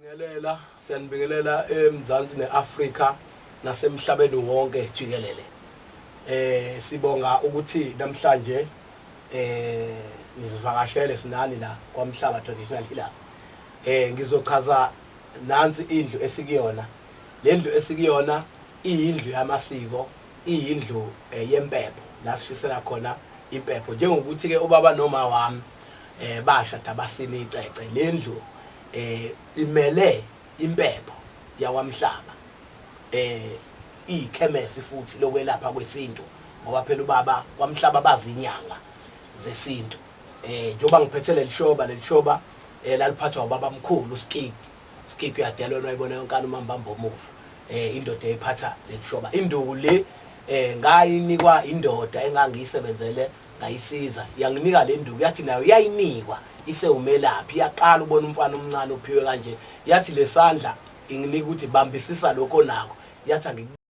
Siyabingelela, siyanibingelela eMzansi neAfrika nasemhlabeni wonke jikelele. Sibonga ukuthi namhlanje nizivakashele sinani la kwaMhlaba Traditional Healers. Ngizochaza nansi indlu esikuyona. Le ndlu esikuyona iyindlu yamasiko, iyindlu yempepho la sishisela khona impepho. Njengokuthi ke ubaba noma wami bashada basina icece. Le ndlu imele impepho yakwaMhlaba, iyikhemesi futhi lokwelapha kwesintu, ngoba phela ubaba kwaMhlaba bazinyanga zesintu. Njengoba ngiphethe lelishoba, lelishoba laliphathwa ubaba omkhulu uSkiki. USkiki uyadelwa wayibona yonkana umambamba omuvu. Indoda eyiphatha lelishoba. Induku le ngayinikwa indoda engangiyisebenzele, ngayisiza, yanginika le nduku, yathi nayo yayinikwa isewumelaphi. Yaqala ubona umfana omncane ophiwe kanje, yathi lesandla inginika ukuthi bambisisa lokho nako, yathi angikubeke.